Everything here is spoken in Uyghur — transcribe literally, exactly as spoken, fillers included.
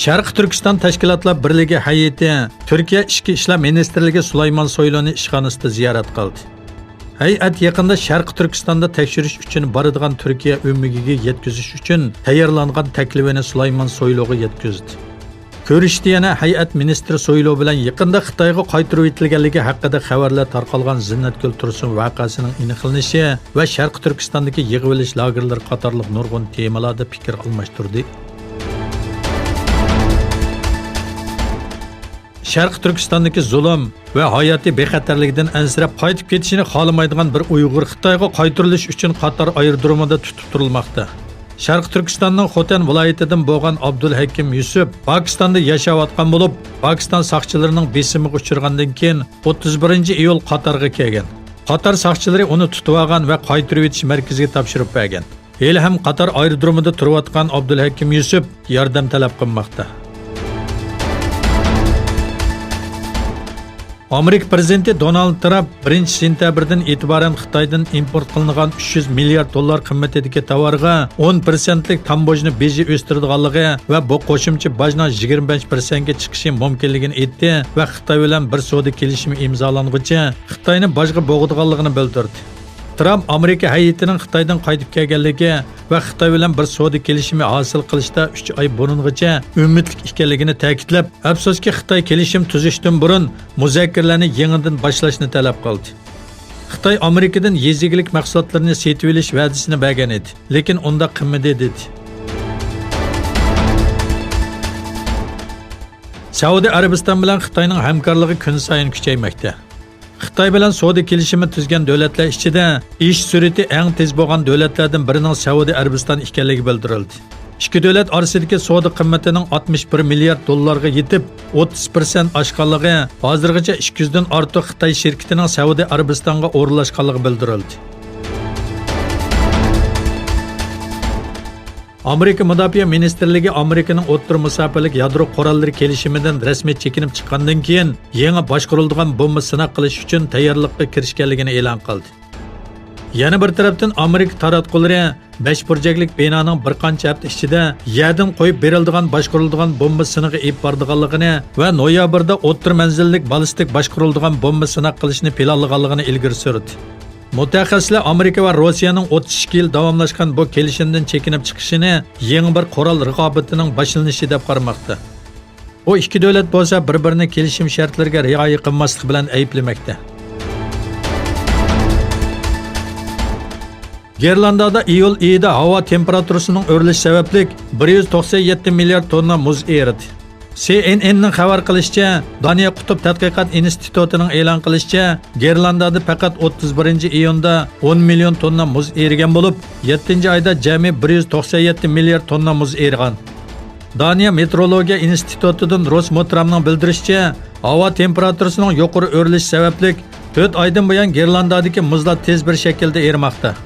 شەرقىي تۈركىستان تەشكىلاتلار بىرلىكى ھەيئىتى تۈركىيە ئىچكى ئىشلار مىنىستىرلىكى سۇلايمان سويلۇنى ئىشخانىسىدا زىيارەت قىلدى. ھەيئەت يېقىندا شەرقىي تۈركىستاندا تەكشۈرۈش ئۈچۈن بارىدىغان تۈركىيە ئۆمىكىگە يەتكۈزۈش ئۈچۈن تەييارلانغان تەكلىپىنى سۇلايمان سويلۇغا يەتكۈزدى. كۆرۈشتى يەنە ھەيئەت مىنىستىرى سويلۇ بىلەن يېقىندا خىتايغا قايتۇرۇۋېتىلگەنلىكى ھەققىدە خەۋەرلەر تارقالغان زىننەتگۈل تۇرسۇن ۋەقەسىنىڭ ئېنىقلىنىشى ۋە شەرقىي تۈركىستاندىكى يىغىۋېلىش لاگېرلىرى قاتارلىق نۇرغۇن تېمىلاردا پىكىر ئالماشتۇردى. شەرقىي تۈركىستاندىكى زۇلۇم ۋە ھاياتىي بىخەتەرلىكىدىن ئەنسىرەپ، قايتىپ كېتىشىنى خالىمايدىغان بىر ئۇيغۇر خىتايغا قايتۇرۇلۇش ئۈچۈن قاتار ئايرودرومىدا تۇتۇپ تۇرۇلماقتا. شەرقىي تۈركىستاننىڭ خوتەن ۋىلايىتىدىن بولغان ئابدۇلھەكىم يۈسۈپ پاكىستاندا ياشاۋاتقان بولۇپ، پاكىستان ساقچىلىرىنىڭ بېسىمىغا ئۇچرىغاندىن كېيىن، ئوتتۇز بىرىنچى ئىيۇل قاتارغا كەلگەن. قاتار ساقچىلىرى ئۇنى تۇتۇۋالغان ۋە قايتۇرۇۋېتىش مەركىزىگە تاپشۇرۇپ بەرگەن. ھېلىھەم قاتار ئايرودرومىدا تۇرۇۋاتقان ئابدۇلھەكىم يۈسۈپ ياردەم تەلەپ قىلماقتا. ئامېرىكا پىرېزىدېنتى دونالد ترامپ بىرىنچى سېنتەبىردىن ئېتىبارەن خىتايدىن ئىمپورت قىلىنغان ئۈچ يۈز مىليارد دوللار قىممىتىدىكى تاۋارغا ئون پىرسەنتلىك تامبوژنا بېجى ئۆستۈرىدىغانلىقى ۋە بۇ قوشۇمچە باجنىڭ يىگىرمە بەش پىرسەنتكە چىقىشى مۇمكىنلىكىنى ئېيتتى ۋە خىتاي بىلەن بىر سودا كېلىشىمى ئىمزالانغۇچە خىتاينى باجغا بوغىدىغانلىقىنى بىلدۈردى. ترامپ ئامېرىكا ھەيئىتىنىڭ خىتايدىن قايتىپ كەلگەنلىكى ۋە خىتاي بىلەن بىر سودا كېلىشىمى ھاسىل قىلىشتا ئۈچ ئاي بۇرۇنغىچە ئۈمىدلىك ئىكەنلىكىنى تەكىتلەپ، ئەپسۇسكى، خىتاي كېلىشىم تۈزۈشتىن بۇرۇن مۇزاكىرىلەرنى يېڭىدىن باشلاشنى تەلەپ قىلدى. خىتاي ئامېرىكىدىن يېزا ئىگىلىك مەھسۇلاتلىرىنى سېتىۋېلىش ۋەدىسىنى بەرگەن ئىدى، لېكىن ئۇنداق قىلمىدى، دېدى. سەئۇدى ئەرەبىستان بىلەن خىتاينىڭ ھەمكارلىقى كۈنسايىن كۈچەيمەكتە. خىتاي بىلەن سودا كېلىشىمى تۈزگەن دۆلەتلەر ئىچىدە ئېشىش سۈرئىتى ئەڭ تېز بولغان دۆلەتلەردىن بىرىنىڭ سەئۇدى ئەرەبىستان ئىكەنلىكى بىلدۈرۈلدى. ئىككى دۆلەت ئارىسىدىكى سودا قىممىتىنىڭ ئاتمىش بىر مىليارد دوللارغا يېتىپ، ئوتتۇز پىرسەنت ئاشقانلىقى، ھازىرغىچە ئىككى يۈزدىن ئارتۇق خىتاي شىركىتىنىڭ سەئۇدى ئەرەبىستانغا ئورۇنلاشقانلىقى بىلدۈرۈلدى. ئامېرىكا مۇداپىئە مىنىستىرلىكى ئامېرىكىنىڭ ئوتتۇرا مۇساپىلىك يادرو قوراللىرى كېلىشىمىدىن رەسمىي چېكىنىپ چىققاندىن كېيىن، يېڭى باشقۇرۇلىدىغان بومبا سىناق قىلىش ئۈچۈن تەييارلىققا كىرىشكەنلىكىنى ئېلان قىلدى. يەنە بىر تەرەپتىن، ئامېرىكا تاراتقۇلىرى بەش بۇرجەكلىك بىنانىڭ بىر قانچە ھەپتە ئىچىدە يەردىن قويۇپ بېرىلىدىغان باشقۇرۇلىدىغان بومبا سىنىقى ئېلىپ بارىدىغانلىقىنى ۋە نويابىردا ئوتتۇرا مەنزىللىك بالىستىك باشقۇرۇلىدىغان بومبا سىناق قىلىشنى پىلانلىغانلىقىنى ئىلگىرى سۈردى. مۇتەخەسسىسلەر ئامېرىكا ۋە روسىيەنىڭ ئوتتۇز ئىككى يىل داۋاملاشقان بۇ كېلىشىمدىن چېكىنىپ چىقىشىنى يېڭى بىر قورال رىقابىتىنىڭ باشلىنىشى دەپ قارىماقتا. بۇ ئىككى دۆلەت بولسا بىر-بىرىنى كېلىشىم شەرتلىرىگە رىئايە قىلماسلىق بىلەن ئەيىبلىمەكتە. گىرېنلاندىيەدە ئىيۇل ئېيىدا ھاۋا تېمپېراتۇرىسىنىڭ ئۆرلىشى سەۋەبلىك بىر يۈز توقسەن يەتتە مىليارد توننا مۇز ئېرىدى. سى ئېن ئېننىڭ خەۋەر قىلىشىچە، دانىيە قۇتۇپ تەتقىقات ئىنستىتۇتىنىڭ ئېلان قىلىشىچە، گىرېنلاندىيەدە پەقەت ئوتتۇز بىرىنچى ئىيۇندا ئون مىليون توننا مۇز ئېرىگەن بولۇپ، يەتتىنچى ئايدا جەمئىي بىر يۈز توقسەن يەتتە مىليارد توننا مۇز ئېرىغان. دانىيە مېتېئورولوگىيە ئىنستىتۇتىدىن روسموترامنىڭ بىلدۈرۈشىچە، ھاۋا تېمپېراتۇرىسىنىڭ يۇقىرى ئۆرلىشى سەۋەبلىك، تۆت ئايدىن بۇيان گىرېنلاندىيەدىكى مۇزلار تېز بىر شەكىلدە ئېرىماقتا.